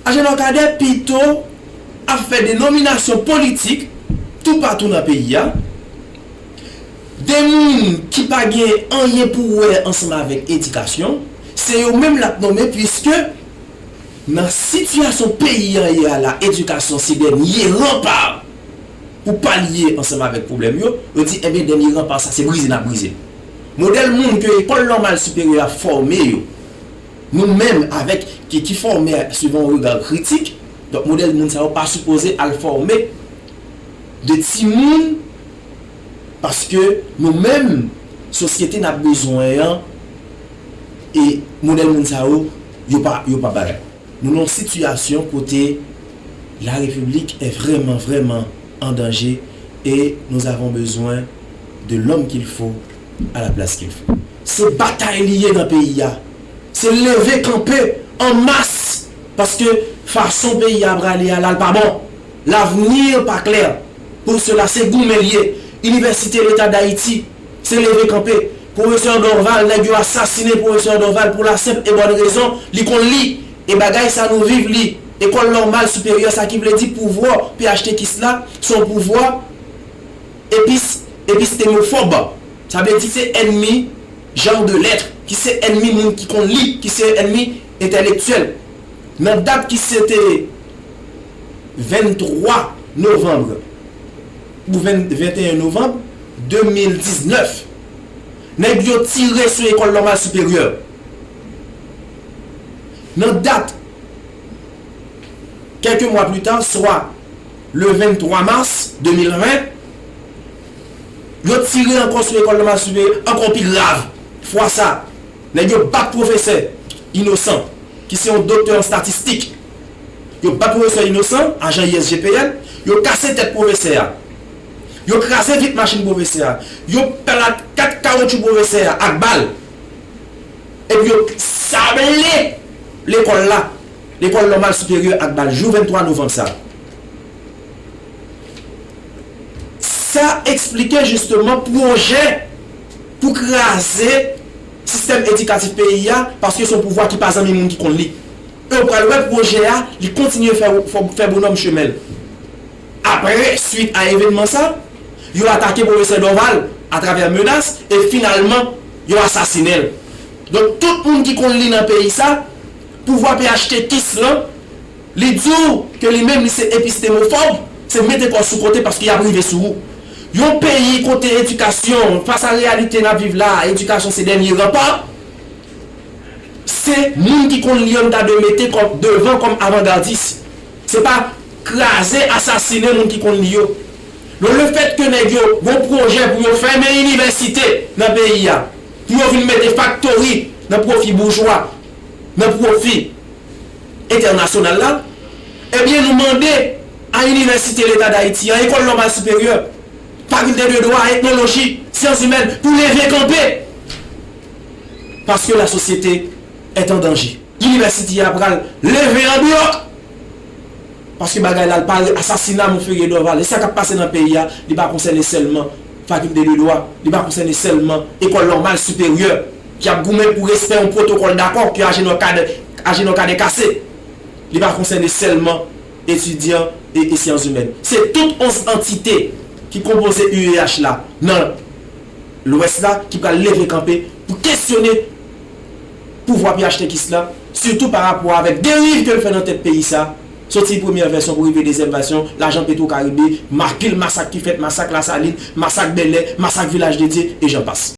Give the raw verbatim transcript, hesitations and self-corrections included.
Ajenò Kadè pito ap fè de nominasyon politik toupatou nan peyi a. De moun ki pa gen anyen pou wè ansanm avèk edikasyon, se yo menm l ap nonmen, piske nan sitiyasyon peyi an ye a la, edikasyon se dènye ranpa pou palye ansanm avèk pwoblèm yo, yo di, ebyen, dènye ranpa sa, se brize n ap brize l. Modèl moun ke lekòl nòmal siperyè a fòme yo, nou menm avèk, ki, ki fòme suivant yon rega kritik, donk modèl moun sa yo pa sipoze al fòme de timoun, paske nou menm, sosyete n ap bezwen an, e modèl moun sa yo, yo pa, yo pa bagay. Nou nan yon sitiyasyon kote la République est vraiment, vraiment en danger et nous avons besoin de l'homme qu'il faut à la place qu'il faut. Se batay li ye nan peyi a. Se leve kanpe an mas, paske fason peyi a prale a la, l pa bon. L'avenir pa klè. Pou sela, se goumen l ye. Inivèsite Leta Dayiti, se leve kanpe. Pwofesè Dorval, nèg yo asasinen pwofesè Dorval pou la senp e bòn rezon, li konn li. E bagay sa nou viv li. Ekòl nòmal siperyè, sa ki vle di pouvwa P H T kis la, se yon pouvwa epis, epistemofòb. Sa vle di se ènmi jan de lèt, ki se ènmi moun ki konn li, ki se ènmi entèlektyèl. Nan dat ki se te venntwa novanm, ou ven-, venteyen novanm de mil diznèf, nèg yo tire sou Ekòl Nòmal Siperyè. Nan dat, quelques mois plus tard, soit le venntwa mas de mil ven, yo tire ankò sou Ekòl Nòmal Siperyè, ankò pi grav. Fwa sa, nèg yo bat pwofesè Inosan, ki se yon doktè an statistik. Yo bat pwofesè Inosan, ajan I S G P N, yo kase tèt pwofesè a. Yo kraze vit machin pwofesè a. Yo plat kat kawotchou pwofesè a ak bal. Epi yo sable lekòl la, Lekòl Nòmal Siperyè ak bal, jou venntwa novanm sa. Sa eksplike jisteman pwojè pou kraze sistèm edikatif peyi a, paske se yon pouvwa ki pa zanmi moun ki konn li. E w pral wè pwojè a, li kontinye fè, fè, fè bonòm chemen l. Apre, swit a evènman sa, yo atake pwofesè Dorval atravè menas e finalman, yo asasinen l. Donk, tout moun ki konn li nan peyi sa, pouvwa P H T kis lan, li di w ke li menm li se epistemofòb, se mete kò w sou kote paske y ap rive sou ou. Yon peyi kote edikasyon, fas a reyalite n ap viv la, edikasyon se dènye ranpa, se moun ki konn li yo n ta dwe mete kòm devan kòm avangadis. Se pa kraze, asasinen moun ki konn li yo. Donk, lefètke nèg yo gon pwojè pou yo fèmen inivèsite nan peyi a, pou yo vin mete faktori nan pwofi boujwa, nan pwofi entènasyonal la, ebyen, nou mande a Inivèsite Leta Dayiti an, Ekòl Nòmal Siperyè, Fakilte de Dwa, Etnoloji, Syans Imèn, pou leve kanpe. Paske la société est en danger. Inivèsite a pral leve an blòk. Paske bagay la, l pa asasina Monferrier Dorval. E sa k ap pase nan peyi a, li pa konsène sèlman Fakilte de Dwa, li pa konsène sèlman Ekòl Nòmal Siperyè, ki ap goumen pou respè yon pwotokòl dakò ke Ajenò Kadè, Ajenò Kadè kase. Li pa konsène sèlman etidyan e, e syans imèn. Se tout onz antite ki konpoze U E H la nan Lwès la ki pral leve kanpe pou kesyone pouvwa P H T kis la, sitou pa rapò avèk deriv ke l fè nan tèt peyi sa, soti premyè vèsyon pou rive dezyèm vèsyon, lajan Petro Caribe, ma-, pil masak ki fèt, masak Lasalin, masak Bèlè, masak Vilaj de Dye, e jan pas.